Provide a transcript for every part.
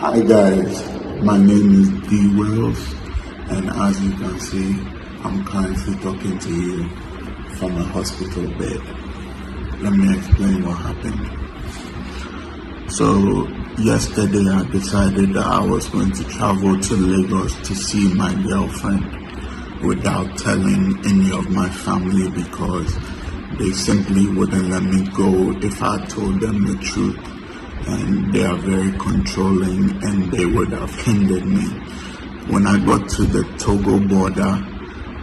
Hi guys, my name is D Wells, and as you can see, I'm currently talking to you from a hospital bed. Let me explain what happened. So, yesterday I decided that I was going to travel to Lagos to see my girlfriend without telling any of my family because they simply wouldn't let me go if I told them the truth. And they are very controlling and they would have hindered me. When I got to the Togo border,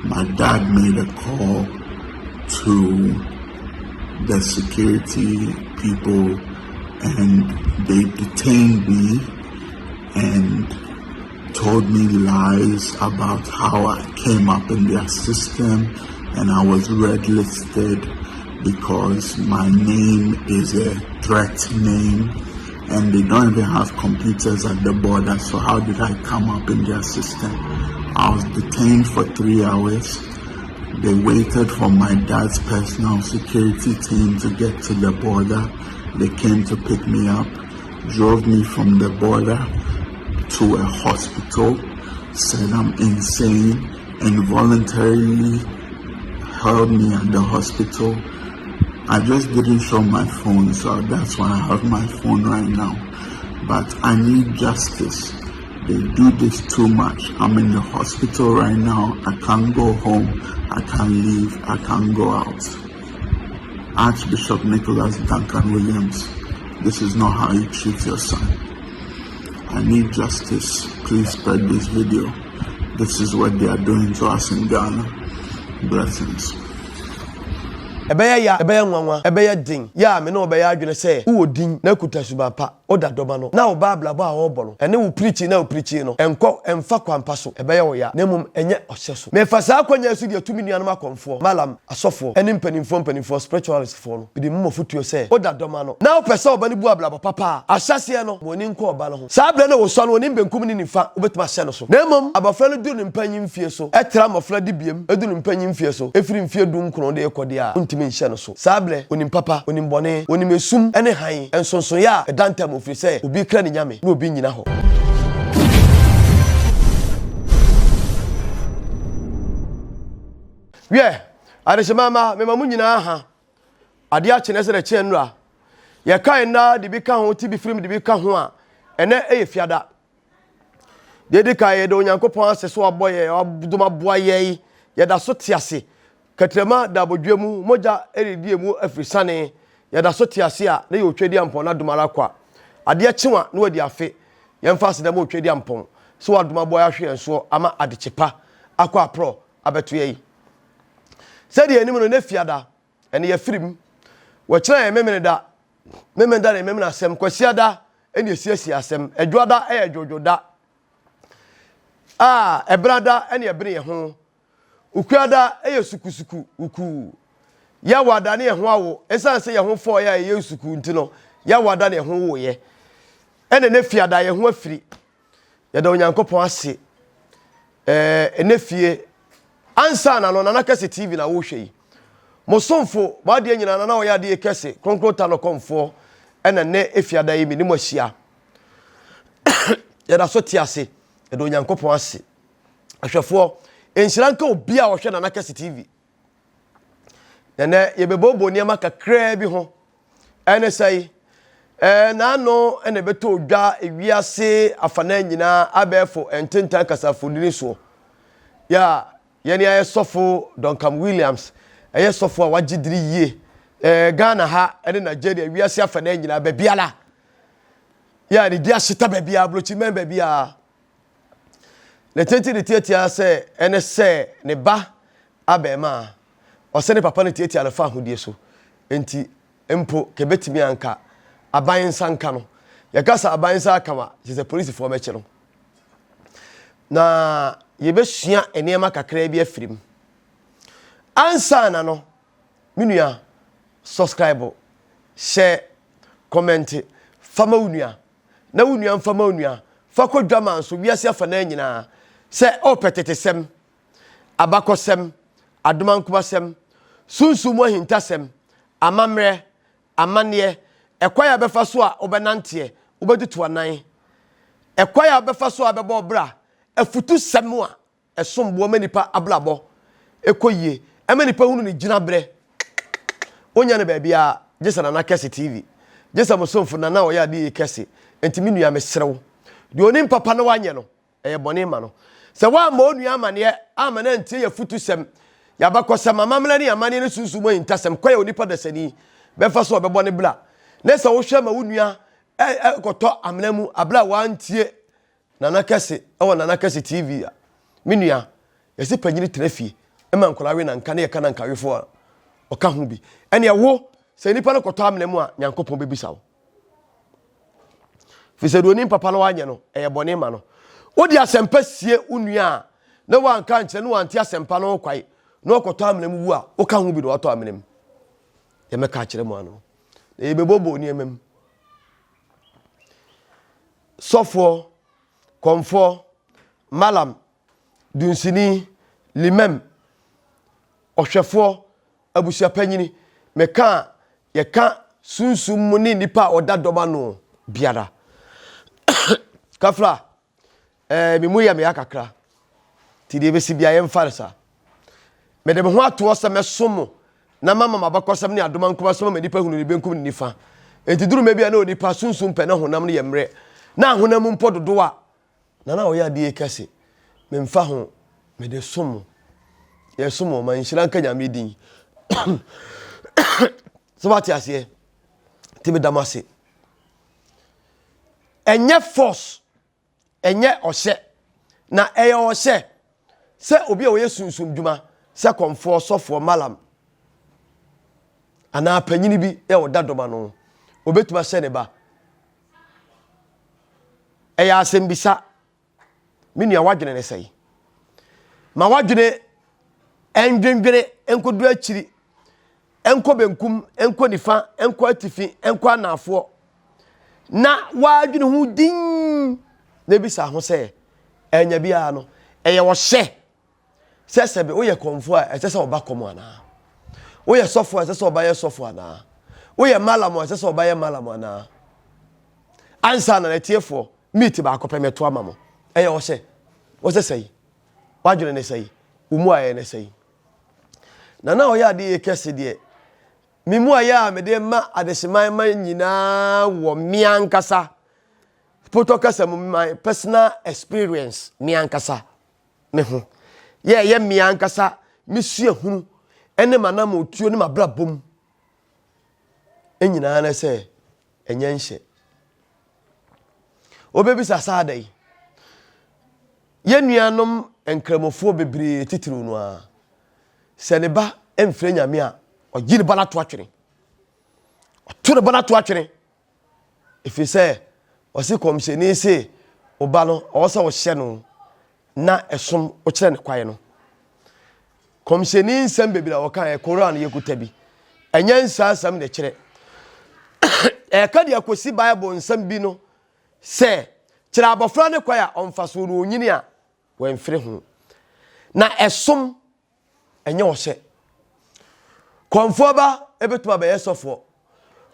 my dad made a call to the security people and they detained me and told me lies about how I came up in their system and I was red listed because my name is a threat name and they don't even have computers at the border. So how did I come up in their system? I was detained for 3 hours. They waited for my dad's personal security team to get to the border. They came to pick me up, drove me from the border to a hospital, said I'm insane, and voluntarily held me at the hospital. I just didn't show my phone, so that's why I have my phone right now. But I need justice. They do this too much. I'm in the hospital right now. I can't go home. I can't leave. I can't go out. Archbishop Nicholas Duncan Williams, this is not how you treat your son. I need justice. Please spread this video. This is what they are doing to us in Ghana. Blessings. Ɛbɛyɛ ya, ɛbɛyɛ nwanwa, ɛbɛyɛ den yɛ a me ne ɔbɛyɛ adwene sɛ wowɔ din na kuta suban pa, woda dɔma no na wo ba abrabɔ a wɔrebɔ no ɛne wo pirikyi na wo pirikyi no ɛnkɔ ɛmfa kwan so. Ɛbɛyɛ wo ya, na mmom ɛnyɛ ɔhyɛ so. Mefa saa akwannya so deɛ tumi nuanom akɔmfoɔ, malam, asɔfoɔ ɛne mpanimfoɔ mpanimfoɔ spiritualistfoɔ no, mede mu mɔfotuo sɛ woda dɔma no na wopɛ sɛ ɔba no bu abrabɔ papa a, ahyɛseɛ no ma ɔni nkɔ ɔba no ho. Saa berɛ no wɔsua no, ɔnim benkum ne nifa, wobɛtumi ahyɛ no so. Na mmom abɔfra no duru ne mpanyin mfie so, ɛtra mmɔfra de biem ɛduru ne mpanyin mfie so, ɛfiri mfie 19 de rekɔ deɛ a, wontumi nhyɛ no so. Saa berɛ onim papa, onim bɔne, onim esum ne hann, nsonsonoeɛ a ɛda ntam, ofiri sɛ obi kra ne nyame na obi nnyina hɔ. Wiɛ, adehyema mma, mema mo nyinaa ha. Adeɛ akye na ɛsɛ dɛ kyeɛ nnora. Yɛkae nna de bi ka ho, ti bi firim de bi ka ho a, ɛnɛ ɛyɛ fiada. Deɛ ɛdi kan, yɛda Onyankopɔn ase so wabɔ yɛn, wadom aboa yɛn, yɛda so te ase. Kɛtrɛma da abodwoɛ mu, mogya redi emu afirisane. Yɛda so te ase a, na yɛ Otwadiampɔn n'adom ara kwa. Adeɛ kye wa na wadi afe. Yɛmfa aseda ma Otwadiampɔn sɛ wadom aboa yɛn ahwe yɛn soɔ ama adekye pa akɔ aporɔ abɛto yɛn. Sɛdeɛ yɛnim no, nnɛ Fiada, ɛne yɛafirim. Wɔkyena yɛ Memeneda, Memeneda na yɛ Memene asɛm, Kwasiada ɛne yɛsiesie asɛm, Adwoada ɛyɛ Dwodwoda, a Ɛbenada ɛne ɛbene yɛn ho, Ukuada yɛ sukusuku wukuu. Yawada ne ɛho awo. Esiane sɛ yɛn ho fɔɔ yɛ a yɛyɛ sukuu nti no, Yawada ne ɛho woeɛ. Ɛna ɛnɛ fiada yɛn ho afiri. Yɛda Onyankopɔn ase. Ɛɛ ɛnɛ fie ansa na no Nana Kɛse TV na wohwɛ yi. Mo somfo, mo adeɛ nyinaa Nana ɔyɛ adeɛ kɛse, kronkron ta no kɔmfoɔ ɛna ɛnɛ efiada yi me ne mo ahyia. Yɛda so te ase. Yɛda Onyankopɔn ase. Ahwɛfoɔ, nhyira nka obi a ɔhwɛ Nana Kɛse TV. Ɛnɛ yɛbɛbɔbɔ nneɛma kakraa bi ho. Ɛne sɛ ɛɛ n'ano na ɛbɛtɔ odwa ewiase afanan nyinaa abɛɛfo ntentan kasafonini soɔ. Yɛ a yɛne ayɛ sɔfo Duncan Williams, ɛyɛ sɔfo a wagye diri yie ɛɛ Ghana ha ɛne Nigeria wiase afanan nyinaa baabiara. Yɛ a ne di ahyeta baabiara, aburokyiman baabiara. Ne tenten de tiatia sɛ ɛne sɛ ne ba abarimaa. Ɔsɛ ne papa no tiatia no fa ahodie so. Enti mpo ka ɛbɛtumi a nka aban nsa nka no. Yɛka sɛ aban nsa aka a, kyerɛ sɛ polisifoɔ bɛkye no. Na yɛbɛsua nneɛma kakraa bi afiri mu. Ansa na no, me nua, subscribe, hyɛ, kɔmɛnte, fa ma wo nua. na wo nua mfa ma onua, fa kɔ dwaman so, wiase afanaa nyinaa, sɛ ɔrepɛ tetesɛm, abakɔsɛm, adomankomasɛm, sunsum mu ahintasɛm, amammerɛ, amanneɛ, ɛkwan a bɛfa so a wobɛnanteɛ, wobɛtutu anan, Ɛkwan a wobɛfa so a bɛbɔ wo bra, afutusɛm a ɛsom boɔ ma nipa abrabɔ ɛkɔ yie, ɛma nipa hunu ne gyinaberɛ. Wonya no baabiara gye sɛ Nana Kɛse TV, gye sɛ mo somfo Nana a ɔyɛ adeɛ yie kɛse. Enti me nua mesrɛ wo, deɛ onim papa na wanyɛ no, ɛyɛ bɔne ma no. Sɛ woammɔ wo nua amanneɛ amma no antie y'afutusɛm, y'abakɔsɛm, amammerɛ ne amanneɛ ne sunsum mu ahintasɛm, kwan a onipa dasani bɛfa so a ɔbɛbɔ ne bra, ne sɛ wohwɛ ma wo nua kɔtɔ amena mu bere a wantie Nana Kɛse wɔ Nana Kɛse TV a, me nua, yɛse panyini tena fie ma nkwadaa we nanka ne yɛka nankawefoɔ a, ɔka ho bi. Ɛneɛ wo, sɛ nipa no kɔtɔ amena mu a, Nyankopɔn bɛbisa wo. Firi sɛ deɛ onim papa na wanyɛ no, ɛyɛ bɔne ma no. Wode asɛmpa sie wo nua a, na wanka ankyerɛ na wante asɛmpa no ho kwae, na ɔkɔtɔ amena mu wu a, woka ho bi na watɔ amena mu. Yɛmɛka akyerɛ mo ano. Na yɛbɛbɔbɔ nneɛma mu. Sɔfoɔ, kɔmfoɔ, malam, dunsini, limam, ɔhwɛfoɔ, abusuapanyini, meka a, yɛka sunsum mu ne nnipa a ɔda dɔm ano biara. Kafra, ɛɛ me mu yɛ meya kakra. Nti deɛ ɛbɛsi bia yɛmfa no saa. Mede me ho atoɔ sɛ mɛsom mo na mama m'abakɔsɛm ne adoma nkomasɛm ama nnipa hunu ne benkum ne nifa. Enti duru mɛ bi a na onipa sunsum pɛ na honam no yɛ mmerɛ na ahonam mu mpo dodoɔ a na na ɔyɛ adeɛ kɛse. Memfa ho, mede som mo. Yɛsom wɔn ma nhyira nka Nyame din. Sɛ wate aseɛ, nti meda mo ase. Ɛnyɛ force, ɛnyɛ ɔhyɛ, na ɛyɛ ɔhyɛ sɛ obi a ɔyɛ sunsum dwuma sɛ kɔmfoɔ, sɔfoɔ, malam anaa panyini bi yɛ ɔda dɔm ano, obetumi ahyɛ ne ba. Ɛyɛ asɛmbisa. Me nua w'adwene ne sɛe. Ma w'adwene ndwendwene nkɔduru akyiri, nkɔ benkum, nkɔ nifa, nkɔ atifi, nkɔ anaafoɔ. Na w'adwene ho din na ebisa ho sɛ, ɛnya biara no, ɛyɛ ɔhyɛ sɛ sɛbe woyɛ kɔmfoɔ a ɛsɛ sɛ ɔba kɔm anaa? Woyɛ sɔfoɔ a ɛsɛ sɛ ɔba yɛ sɔfoɔ anaa? Woyɛ malam a ɛsɛ sɛ ɔba yɛ malam anaa? Ansa na atiefoɔ meat baako pɛ mɛto ama mo. Ɛyɛ ɔhyɛ. Wɔsɛ sɛi. W'adwene ne sɛi. Wo mu ayɛ ne sɛi. Na na ɔyɛ adeɛ yɛ kɛse deɛ. Me mu ayɛ a mede ma adehyeman ma nyinaa wɔ me ankasa. Potɔ kasa mu my personal experience me ankasa me ho. Yɛ ɛyɛ me ankasa me suahunu ne m'anammɔntuo ne m'abrabɔ mu nyinaa ne sɛ ɛnyɛ nhyɛ. Wobɛbisa saa da yi, yɛn nuanom nkramofoɔ bebree titiriw no ara, sɛ ne ba mfrɛ Nyame a, ɔgye ne ba no ato atwene. Ɔto ne ba no ato atwene. Ɛfiri sɛ, ɔse kɔmhyɛni se, wo ba no, ɔwɔ sɛ wohyɛ no na ɛsom wokyerɛ no kwae no. Kɔmhyɛni nsɛm bebree a ɔkaeɛ, Koran yɛkuta bi. Ɛnyɛ nsa asɛm na ɛkyerɛ. Ɛka de akɔsi Bible nsɛm bi no sɛ, kyerɛ abɔfra ne kwae a ɔmfa so no onyini a wamfiri ho. Na ɛsom ɛnyɛ ɔhyɛ. Kɔmfoɔ ba bɛtumi abɛyɛ sɔfoɔ.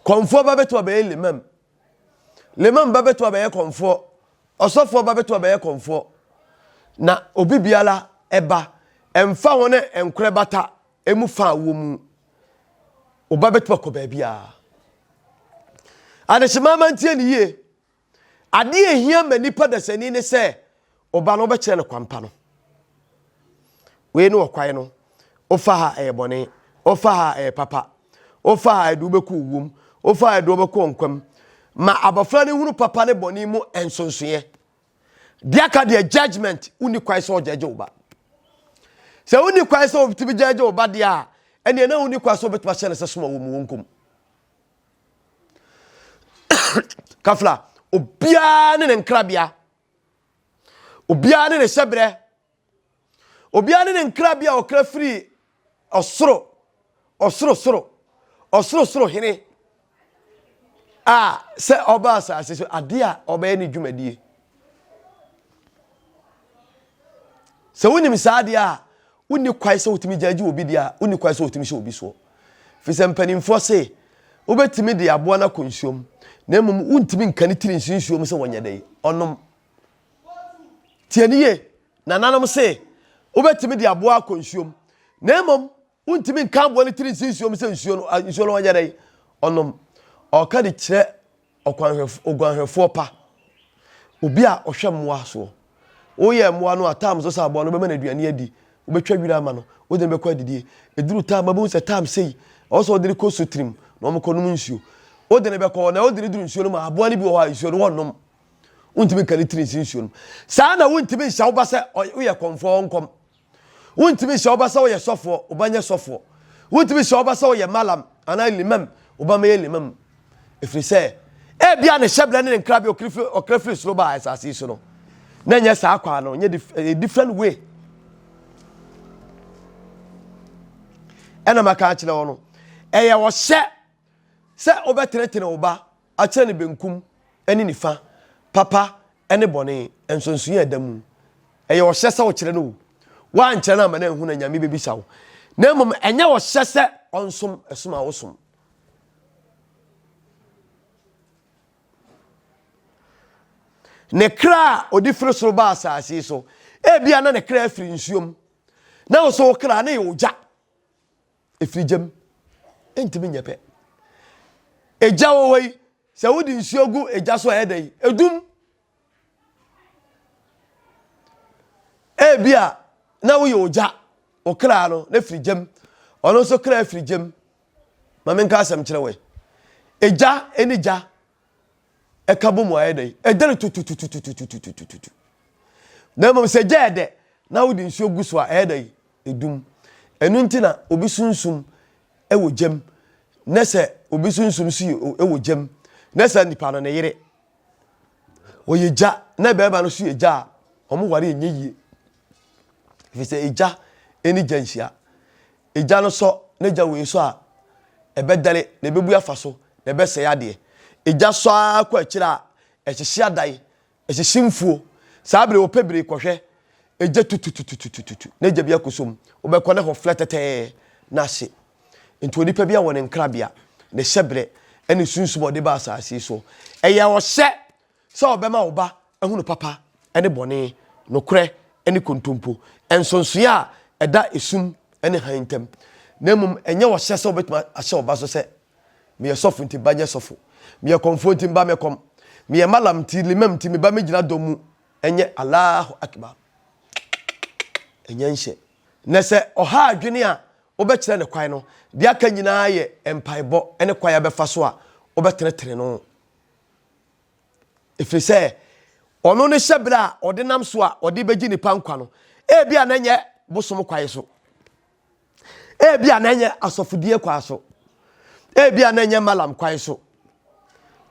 Kɔmfoɔ ba bɛtumi abɛyɛ limam. Limam ba bɛtumi abɛyɛ kɔmfoɔ. Ɔsɔfoɔ ba bɛtumi abɛyɛ kɔmfoɔ. Na obi biara ɛba ɛmfa ho ne nkorɛ bata emu fa a wɔ mu. Ɔba bɛtumi akɔ baabiara. Adehyema ntie ne yie. Adeɛ a ɛhia ma nipa dasani ne sɛ ɔba no wobɛkyerɛ no kwampa no. Wei ne ɔkwan no. Wofa ha ɛyɛ bɔne, wofa ha ɛyɛ papa, wofa ha ɛde wobɛkɔ owuom, wofa ha ɛde wobɛkɔ nkwa mu. Ma abɔfra no hunu papa ne bɔne mu nsonsoeɛ. Deɛ aka deɛ judgment, wonni kwan sɛ ɔgyɛgye wo ba. Sɛ wonni kwan sɛ wotumi gyɛgye wo ba deɛ a, ɛneɛ na wonni kwan sɛ wobɛtumi ahyɛ no sɛ soma wɔ mu wɔ nkom. Kafla, obiara ne ne nkrabea. Obiara ne ne hyɛbrɛ. Obiara ne ne nkrabea a ɔkra firi ɔsoro, ɔsorosoro, ɔsorosoro hene a sɛ ɔba asase so adeɛ a ɔbɛyɛ ne dwumadie. Sɛ wonim saa adeɛ a, wonni kwan sɛ wotumi gyaagye obi deɛ a, wonni kwan sɛ wotumi hyɛ obi soɔ. Firi sɛ mpanimfoɔ se, wobɛtumi de aboa no akɔ nsuom, na mmom wontumi nka ne tiri nsi nsuom sɛ wɔnyɛ dɛn, ɔnom. Tie no yie, nananom se, wobɛtumi de aboa akɔ nsuom, na mmom wontumi nka aboa no tiri nsi nsuom sɛ nsuo no, nsuo no ɔnyɛ dɛn? Ɔnom. Ɔka de kyerɛ ɔkwanhwɛfo, oguanhwɛfoɔ pa, obi a ɔhwɛ mmoa soɔ. Woyɛ mmoa no a, tam so sɛ aboa no, wobɛma no aduane adi, wobɛtwa wira ama no, wode no bɛkɔ adidie. Ɛduru tam, wobɛhu sɛ tam sei, ɛwɔ sɛ wode no kɔ sutirim na wɔkɔnom nsuo. Wode no bɛkɔ hɔ, na wode no duru nsuo no mu a, aboa no bi wɔ hɔ a, nsuo no wɔnnom. Wontumi nka ne tiri nsi nsuo no mu. Saa na wontumi nhyɛ wo ba sɛ woyɛ kɔmfoɔ ɔnkɔm. Wontumi nhyɛ wo ba sɛ woyɛ sɔfoɔ, wo ba nyɛ sɔfoɔ. Wontumi nhyɛ wo ba sɛ woyɛ malam anaa limam, wo ba mɛyɛ limam. Ɛfiri sɛ, ebia ne hyɛbrɛ ne ne nkrabea ɔkra firi soro baa asase yi so no, na ɛnyɛ saa kwaa no, nyɛ different way. Ɛna maka akyerɛ wo no, ɛyɛ ɔhyɛ sɛ wobɛtenetene wo ba akyerɛ no benkum ne nifa, papa ne bɔne, nsonsonoe a ɛda mu. Ɛyɛ ɔhyɛ sɛ wokyerɛ no o. Woankyerɛ no amma no anhu na Nyame bɛbisa wo. Na mmom ɛnyɛ ɔhyɛ sɛ ɔnsom ɛsom a wosom. Ne kra a ɔde firi soro ba asase yi so, ebia na ne kra afiri nsuom, na wo so wo kra ne yɛ ogya. Ɛfiri gyam. Ɛntumi nyɛ pɛ. Egya wɔ hɔ yi, sɛ wode nsuo gu egya so a ɛyɛ dɛn? Ɛdum. Ebi a na woyɛ ogya, wo kra no na firi gyam. Ɔno nso kra firi gyam. Ma menka asɛm kyerɛ wɔ. Egya ne gya ɛka bɔ mu ayɛ dɛn? Ɛdɛre tututututututututu. Na mmom sɛ gya ɛdɛ na wode nsuo gu so a ɛyɛ dɛn? Edum. Ɛno nti na obi sunsum wɔ gyam na sɛ obi sunsum si wɔ gyam na sɛ nipa no ne yere ɔyɛ gya na bɛrima no so yɛ gya a wɔn ware nyɛ yie. Ɛfiri sɛ egya ne gya nhyia. Egya no sɔ na gya wei sɔ a ɛbɛdɛre na ɛbɛbu afa so na ɛbɛsɛe adeɛ. Egya sɔ ara kɔ akyire a ɛhyehye adan Ɛhyehye mfuo. Saa bere wɔpɛ bere kɔhwɛ egya tutututututu na egya bi akɔsɔ mu. Wobɛkɔ na hɔ flɛtɛtɛɛ na ahye. Nti onipa bi wɔ ne nkrabea, ne hyɛbrɛ ne sunsum a ɔde ba asase yi so. Ɛyɛ ɔhyɛ sɛ ɔbɛma wo ba ahunu papa ne bɔne, nokorɛ ne kontompo, nsonsoeɛ a ɛda esum ne hann ntam. Na mmom ɛnyɛ ɔhyɛ sɛ wobɛtumi ahyɛ wo ba so sɛ Meyɛ sɔfo nti ba nyɛ sɔfo. Meyɛ kɔmfoɔ nti mba mɛkɔm. Meyɛ malam nti limam nti meba mɛgyina dɔm mu ɛnyɛ Allahu Akbar. Ɛnyɛ nhyɛ. Na sɛ ɔha adwene a wobɛkyerɛ no kwan no, deɛ aka nyinaa yɛ mpaebɔ ne kwan a bɛfa so a wobɛtenetene no. Ɛfiri sɛ ɔno ne hyɛberɛ a ɔde nam so a ɔde bɛgye nipa nkwa no, ebia na ɛnyɛ bosom kwan so. Ebia na ɛnyɛ asɔfodie kwan so. Ebia na ɛnyɛ malam kwan so.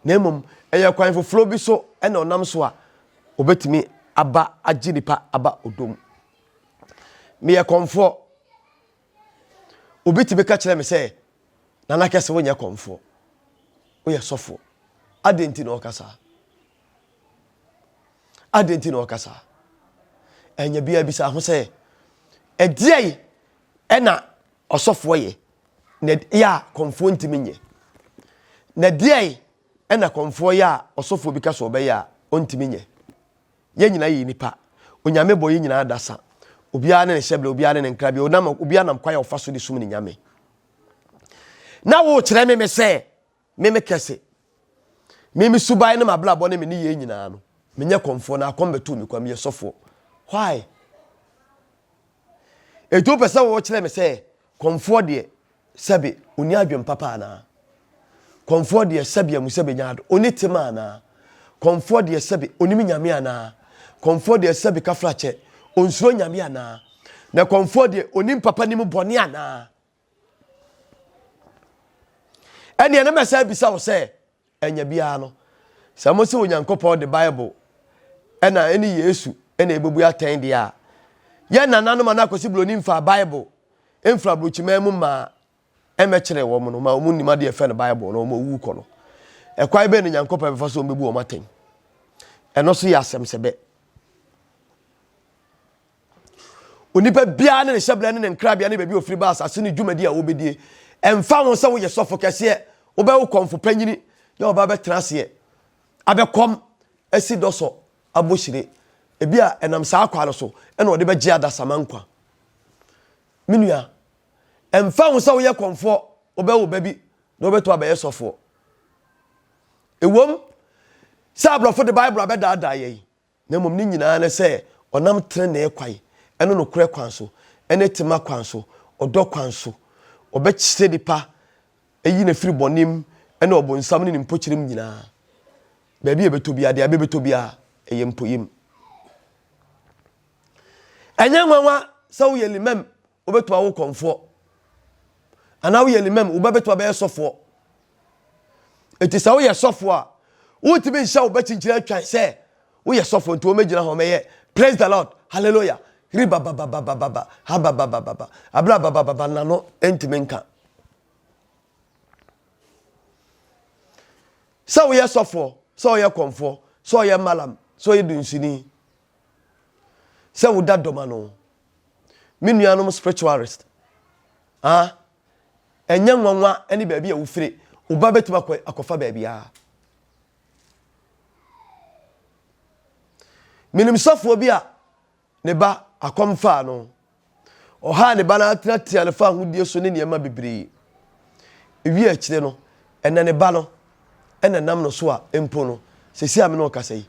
Na mmom ɛyɛ kwan foforɔ bi so ɛna ɔnam so a obetumi aba agye nipa aba ɔdɔ mu. Meyɛ kɔmfoɔ. Obi tumi ka kyerɛ me sɛ, Nana Kɛse wonyɛ kɔmfoɔ, woyɛ sɔfoɔ. Adɛn nti na ɔka saa? Adɛn nti na ɔka saa? Ɛnyɛ biara bisa ho sɛ, ɛdeɛn ɛna ɔsɔfoɔ yɛ na yɛ a kɔmfoɔ ntumi nyɛ? Na ɛdeɛn ɛna kɔmfoɔ yɛ a ɔsɔfoɔ bi ka sɛ ɔbɛyɛ a ɔntumi nyɛ? Yɛn nyinaa yɛ nipa. Onyame bɔ yɛn nyinaa adasa. Obiara ne ne hyɛbrɛ, obiara ne ne nkrabea, obiara nam kwan a ɔfa so de som ne Nyame. Na wokyerɛ me me sɛ Me me kɛse. Me me suban ne m'abrabɔ ne me nneyɛɛ nyinaa no, menyɛ kɔmfoɔ na akɔm bɛtoo me kwa, meyɛ sɔfoɔ. Why? Enti wopɛ sɛ wɔkyerɛ me sɛ kɔmfoɔ deɛ sɛbe ɔni adwen papa anaa? Kɔmfoɔ deɛ sɛbe amu sɛbe nya ado, ɔni tema anaa? Kɔmfoɔ deɛ sɛbe ɔnim nyame anaa? Kɔmfoɔ deɛ sɛbe kafrakyɛ, ɔnsuro nyame anaa? Na kɔmfoɔ deɛ ɔnim papa nim bɔne anaa? Ɛnneɛ na mɛsan abisa wo sɛ, ɛnyɛ biara no, sɛ mo sɛ Onyankopɔn de Bible ɛna ɛne Yesu ɛna ɛbɛbu atɛn deɛ a, yɛn nananom anaa Kwasi Buroni mfaa Bible mfiri aburokyiman mu maa ɛmɛkyerɛ wɔn no ma wɔn nim adeɛ ɛfɛ no Bible na wɔn awu kɔ no. Ɛkwan bɛn na Nyankopɔn bɛfa so wɔn bɛbu wɔn atɛn? Ɛno so yɛ asɛm sɛbɛ. Onipa biara ne ne hyɛbrɛ ne ne nkrabea ne baabi a ofiri ba asase ne dwumadi a wɔbɛdie. Ɛmfa ho sɛ woyɛ sɔfo kɛseɛ, wobɛwo kɔmfo panyini na ɔba bɛtena aseɛ abɛkɔm asi dɔsɔ abɔ hyire. Ebi a ɛnam saa kwan no so na ɔde bɛgye adasamma nkwa. Me nua, ɛmfa ho sɛ woyɛ kɔmfoɔ, wobɛwo ba bi na wobɛtumi abɛyɛ sɔfoɔ. Ɛwom sɛ aborɔfo de Bible abɛdaadaa yɛn, na mmom ne nyinaa ne sɛ ɔnam trenee kwan ne nokorɛ kwan so ne tema kwan so, ɔdɔ kwan so, ɔbɛkyerɛ nipa ayi no afiri bɔne mu ne ɔbonsam ne ne mpokyerɛ mu nyinaa. Baabi a ɛbɛtɔ biara, deɛ abɛbɛtɔ biara, ɛyɛ mpoyɛ mu. Ɛnyɛ nwanwa sɛ woyɛ limam, wobɛtumi awo kɔmfoɔ. Anaa woyɛ limam, wo ba bɛtumi abɛyɛ sɔfoɔ. Enti sɛ woyɛ sɔfoɔ a, wontumi nhyɛ wo ba kyinkyini atwan sɛ woyɛ sɔfoɔ nti wɔmɛgyina hɔ mɛyɛ praise the Lord, hallelujah, ribabababababa, habababababa, abrababababa nano ntumi nka. Sɛ woyɛ sɔfoɔ, sɛ woyɛ kɔmfoɔ, sɛ woyɛ malam, sɛ woyɛ dunsini, sɛ woda dɔm ano. Me nuanom spiritualist, ah, ɛnyɛ nwanwa ne baabi a wofire, wo ba bɛtumi akɔ akɔfa baabiara. Menim sɔfoɔ bi a ne ba akɔm faa no. Ɔhaa ne ba no ara teateaa no faa ahodie so ne nneɛma bebree. Ewie akyire no, ɛnɛ ne ba no na ɛnam no so a mpo no, seesei a me ne wo kasa yi,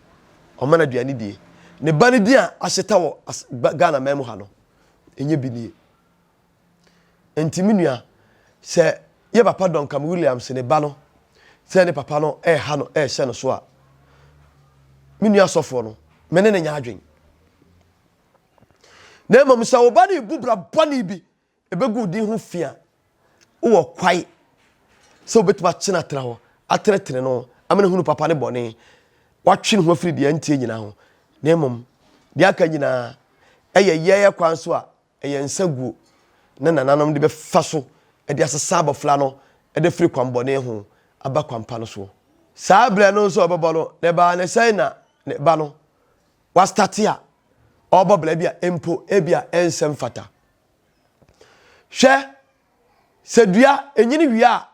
ɔma no aduane die. Ne ba no din a ahyeta wɔ Ghana man mu ha no, ɛnyɛ bi nie. Enti me nua, sɛ yɛ papa Duncan Williams ne ba no, sɛ ne papa no ɛreha no ɛrehyɛ no so a, me nua sɔfoɔ no, me ne no nyɛ adwen. Na mmom sɛ wo ba no rebu bra bɔne bi, ɛbɛgu wo din ho fi a, wowɔ kwae sɛ wobɛtumi akye no atena hɔ, atenetene no, ama no hunu papa ne bɔne, watwe ne ho afiri deɛ ɛnteɛ nyinaa ho. Na mmom deɛ aka nyinaa ɛyɛ yɛyɛ kwan so a ɛyɛ nsaguo na nananom de bɛfa so de asesa abɔfra no de afiri kwanbɔne ho aba kwampa no soɔ. Saa berɛ no nso a ɔbɛbɔ no, ne baa ne sɛn na ne ba no wastate a ɔrebɔ bra bi a mpo ebia ɛnsɛ mfata. Hwɛ, sɛ dua ɛnyini wie a,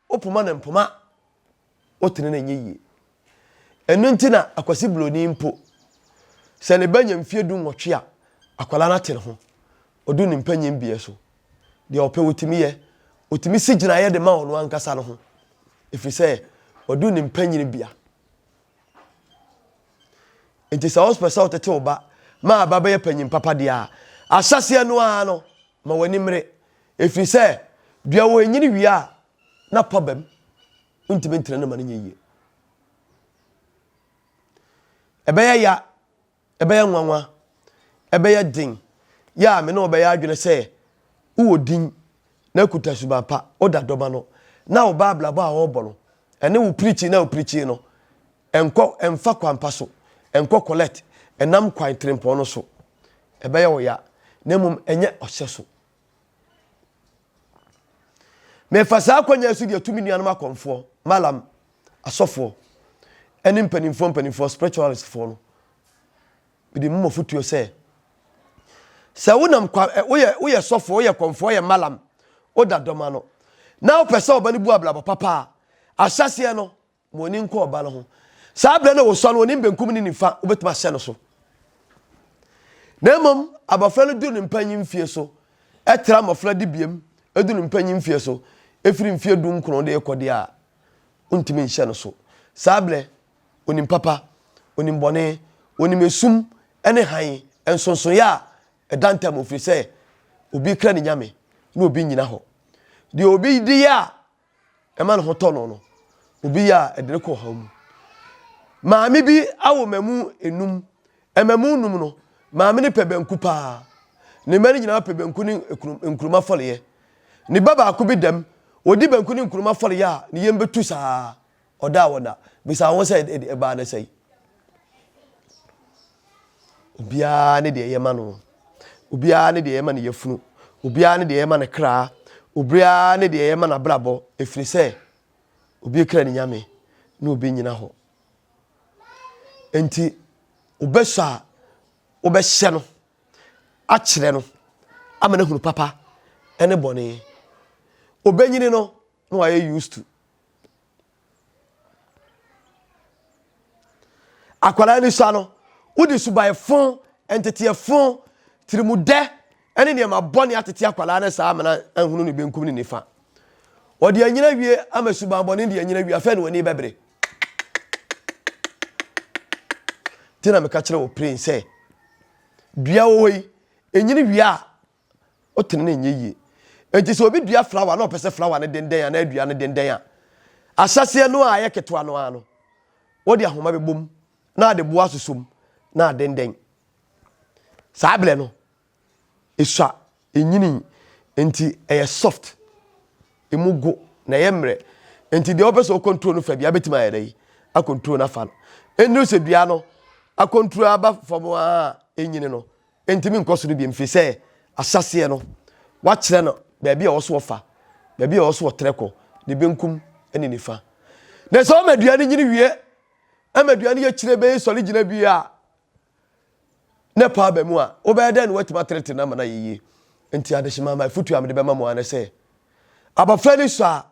Wopoma no mpoma, wotene no ɛnyɛ yie. Ɛno nti na Akwasi Buroni mpo, sɛ ne ba nya mfeɛ du nwɔtwe a, akwadaa no ate ne ho. Ɔdu ne mpanyin beɛ so. Deɛ ɔpɛ ɔtumi yɛ. Ɔtumi si gyinaeɛ de ma ɔno ankasa no ho. Ɛfiri sɛ, wadu ne mpanyin bea. Nti sɛ wopɛ sɛ wotete wo ba ma aba bɛyɛ panyin papa deɛ a, ahyɛseɛ no ara no, ma w'ani mmere. Ɛfiri sɛ, dua wɔ ɛnyini wie a, na pa bam. Wontumi ntena no ma no nyɛ yie. Ɛbɛyɛ ya, ɛbɛyɛ nwanwa, ɛbɛyɛ den. Yɛ a me ne wo bɛyɛ adwene sɛ wowɔ din na kuta suban pa, woda dɔm ano, na wo ba abrabɔ a ɔrebɔ no, ɛne wo pirikyi na wo no, ɛnkɔ, ɛmfa kwan pa so, ɛnkɔ collect, ɛnam kwan tempɔn no so. Ɛbɛyɛ wo ya, na mmom ɛnyɛ ɔhyɛ so. Mefa saa akwanya so de atu me nuanom akɔmfoɔ, malam, asɔfoɔ, ɛne mpanimfoɔ mpanimfoɔ, spiritualistfoɔ no. Mede mu mɔfotuo sɛ, sɛ wonam kwa woyɛ woyɛ sɔfoɔ, woyɛ kɔmfoɔ, woyɛ malam, woda dɔm ano, na wopɛ sɛ ɔba no bu abrabɔ papa a, ahyɛseɛ no, Ma w'ani nkɔ ɔba no ho. Saa berɛ no wosua no, ɔnim benkum ne nifa, wobɛtumi ahyɛ no so. Na mmom, abɔfra no duru ne mpanyin mfie so, ɛtra mmɔfra dibiam, ɛdu ne mpanyin mfie so, ɛfiri mfie dunkron de rekɔ deɛ a, wontumi nhyɛ no so. Saa berɛ, ɔnim papa, ɔnim bɔne, ɔnim esum ne hann, nsonsonoeɛ a ɛda ntam, ɛfiri sɛ obi kra ne nyame na obi nnyina hɔ. Deɛ obi di yɛ a ɛma ne ho tɔ no no, obi yɛ a ɛde no kɔ ɔhaw mu. Maame bi awo mmamu enum. Mmamu num no, maame no pɛ banku paa. Ne mma no nyinaa pɛ banku ne nkuruma afɔleyɛ. Ne ba baako bi dɛm, ɔdi banku ne nkuruma afɔleyɛ a, ne yam bɛtu saa. Ɔda a wɔda. Bisa ho sɛ ɛbaa ne sɛn. Obiara ne deɛ ɛyɛ ma no. Obiara ne deɛ ɛyɛ ma ne yafunu. Obiara ne deɛ ɛyɛ ma ne kra. Obiara ne deɛ ɛyɛ ma n'abrabɔ. Ɛfiri sɛ, obi kra ne nyame na obi nyina hɔ. Enti, wobɛsɔ a, wobɛhyɛ no akyerɛ no ama no ahunu papa ne bɔne. Obɛnyini no na wayɛ used to. Akwadaa no sua no, Wode suban fo, nteteɛ fo, tirimudɛ ne nneɛma bɔne atete akwadaa no saa amena ahunu ne benkum ne nifa. Ɔde anyina wie ama suban bɔne de anyina wie afei na w'ani bɛbere. Nti na meka kyerɛ wo pren sɛ dua wɔ hɔ yi, ɛnyini wie a wotene no ɛnyɛ yie. Nti sɛ obi dua flower na ɔpɛ sɛ flower no dendɛn anaa dua no dendɛn a, ahyɛseɛ no a ɛyɛ ketewa no ara no, wode ahoma bɛbom na ade boɔ asosɔ mu na adendɛn. Saa berɛ no, esua, ɛnyini, nti ɛyɛ soft, ɛmu go na ɛyɛ mmerɛ. Nti deɛ wopɛ sɛ wo control no fa bia bɛtumi ayɛ dɛ acontrol no afa no. Ɛnnuru sɛ dua no acontrol aba fam a ɛnyini no, ɛntumi nkɔ soro biom firi sɛ ahyɛseɛ no wakyerɛ no baabi a ɔwɔ so ɔfa, baabi a ɔwɔ so ɔtrɛ kɔ, ne benkum ne nifa. Na sɛ ɔma dua no nyini wie ma dua no yɛ kyirebee sɔre gyina wie a, na ɛpa aba mu a, wobɛyɛ dɛn na woatumi atenetene no ama no ayɛ yie? Nti adehyema ma afotu a mede bɛma mo ara ne sɛ, abɔfra ni sɔ a,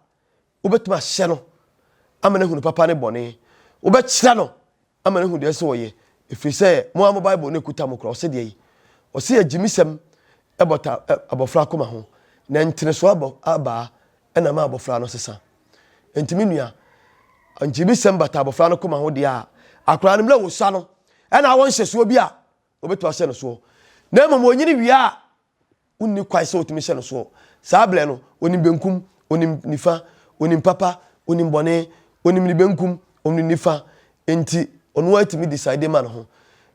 wobɛtumi ahyɛ no ama no ahunu papa ne bɔne. Wobɛkyerɛ no ama no ahu deɛ ɛsɛ ɔyɛ, ɛfiri sɛ mo ara mo Bible no ɛkuta mo koraa, ɔse deɛ yi, ɔse agyimisɛm bɔta abɔfra akoma ho, na ntenesoɔ abɔ abaa na ɛma abɔfra no sesa. Enti me nua, nkyibisɛm bata abɔfra no koma ho deɛ a, akwadaa no mmerɛ wɔsua no, ɛna awɔ nhyɛsoɔ bi a wɔbɛtumi ahyɛ no soɔ. Na mmom wɔnyini wie a, wonni kwan sɛ wɔtumi hyɛ no soɔ. Saa berɛ no, ɔnim benkum, ɔnim nifa, ɔnim papa, ɔnim bɔne, ɔnim ne benkum, ɔnim nifa. Enti ɔno ara tumi decide ma ne ho.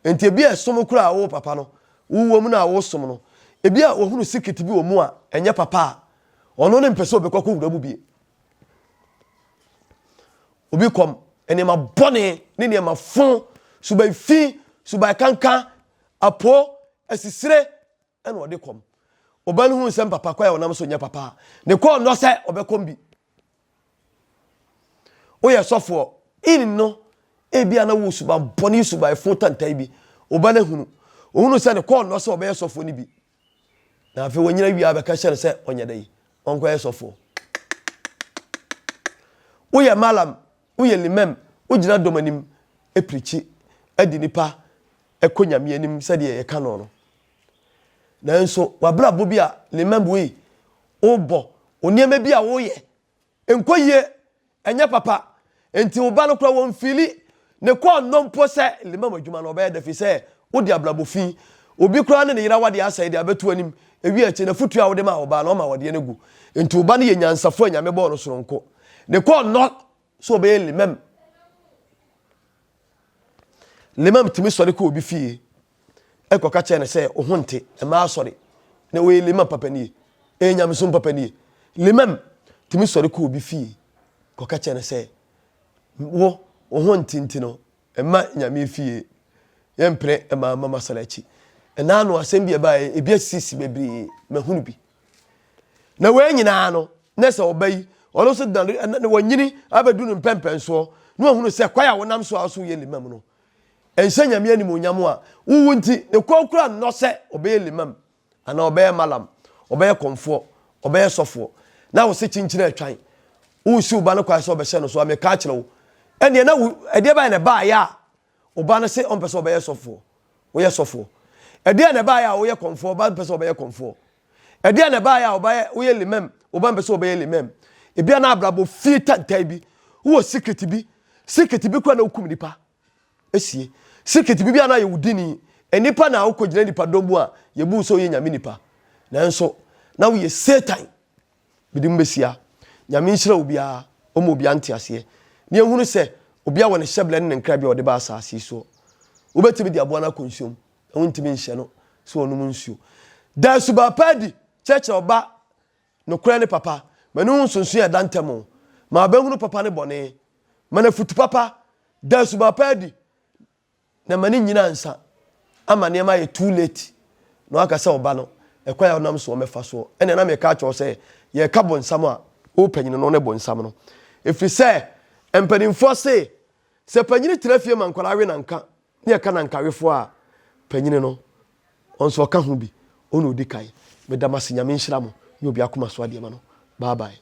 Enti ebi a ɛsom koraa a wo papa no, wowɔ mu no a wosom no, ebi a wɔhunu secret bi wɔ mu a ɛnyɛ papa a, Ɔno ne mpɛ sɛ ɔbɛkɔ akɔwura mu bie. Obi kɔm nneɛma bɔne ne nneɛma fo, suban fi, suban kanka, apo, asisire ɛna ɔde kɔm. Ɔba no hu sɛ papa kwan a ɔnam so nyɛ papa a, ne kɔn nnɔ sɛ ɔbɛkɔm bi. Woyɛ sɔfoɔ, in no, ebia na wo suban bɔne, suban fo tantan bi. Ɔba no ahunu. Ɔhunu sɛ ne kɔn nnɔ sɛ ɔbɛyɛ sɔfoɔ no bi. Na afei wɔnyina wie a bɛka kyerɛ no sɛ ɔnyɛ dɛ ɔnkɔyɛ sɔfoɔ. Woyɛ malam, woyɛ limam, wogyina dɔm anim pirikyi de nipa kɔ Nyame anim sɛdeɛ yɛka no no. Nanso w'abrabɔ bi a limam wei wobɔ, wo nneɛma bi a woyɛ Nkɔ yie, ɛnyɛ papa. Nti wo ba no koraa wɔnfiili ne kɔn nnɔ mpo sɛ limam adwuma no ɔbɛyɛ da firi sɛ wode abrabɔ fi. Obi koraa ne ne yere awadeɛ asɛe de abɛto anim. Ɛwie akyire no afotuo a wode maa ɔbaa no ɔma awadeɛ no gu. Nti wo ba no yɛ nyansafoɔ a Nyame bɔɔ no soronko. Ne kɔn nnɔ sɛ ɔbɛyɛ limam. Limam tumi sɔre kɔ obi fie kɔka kyerɛ no sɛ wo ho nte, mma asɔre. Na ɔyɛ limam papa nie, ɛyɛ nyamesom papa nie. Limam tumi sɔre kɔ obi fie kɔka kyerɛ no sɛ wo wo ho nte nti no mma nyame fie yɛmpere mma mma masɔre akyi. Ɛna ano asɛm bi ɛbaeɛ ebi asisi bebree mahunu bi. Na wei nyinaa no na sɛ ɔba yi ɔno nso da na wanyini abɛdu no mpɛmpɛnsoɔ na wahunu sɛ kwan a wonam so a so yɛ limam no ɛnhyɛ Nyame animuonyam a, wowu nti, ne kɔn kura nnɔ sɛ ɔbɛyɛ limam, anaa ɔbɛyɛ malam, ɔbɛyɛ kɔmfoɔ, ɔbɛyɛ sɔfoɔ, na wo se kyinkyin atwan, woresi wo ba no kwan sɛ ɔbɛhyɛ no so a, meka akyerɛ wo, ɛnneɛ na wo, ɛdeɛ bɛn na ɛbaeɛ a wo ba no se ɔmpɛ sɛ ɔbɛyɛ sɔfoɔ, woyɛ sɔfoɔ? Ɛdeɛ na ɛbaeɛ a woyɛ kɔmfoɔ, wo ba mpɛ sɛ ɔbɛyɛ kɔmfoɔ? Ɛdeɛ na ɛbaeɛ a ɔbayɛ, woyɛ limam, wo ba mpɛ sɛ ɔbɛyɛ limam? Ebia na abrabɔ fie tantan bi, wowɔ secret bi, secret bi koraa na wokum nipa. sie. Secret bi a na yɛ wo dini. Nnipa na wokɔgyina nnipadɔm mu a yɛbu wo sɛ woyɛ nyame nipa. Nanso na woyɛ Satan. Mede mo bɛsia. Nyame nhyira obiara, ɔma obiara nteaseɛ. Na yɛhunu sɛ obiara wɔ ne hyɛberɛ ne ne nkra bi a ɔde ba asaase yi soɔ. Wobɛtumi de aboa no akɔ nsuom, na wontumi nhyɛ no sɛ ɔnom nsuo. Da suban pa adi, kyerɛkyerɛ ɔba nokorɛ ne papa. Ma no hu nsonsonoeɛ a ɛda ntam. Ma ɔbɛhunu papa ne bɔne. Ma no afutu papa. Da suban pa adi na ma no nnyina ansa ama nneɛma ayɛ too late na waka sɛ ɔba no ɛkwan a ɔnam soɔ mɛfa soɔ. Ɛnna na meka akyerɛ wo sɛ yɛreka bonsam a wo panyini no ne bonsam no. Ɛfiri sɛ mpanimfoɔ se sɛ panyini tena fie ma nkwadaa we nanka ne yɛka nankawefoɔ a panyini no ɔnso ɔka ho bi ɔna ɔdi kan. Meda mo ase Nyame nhyira mo ne obi akoma so adeɛ ma no. Bye bye.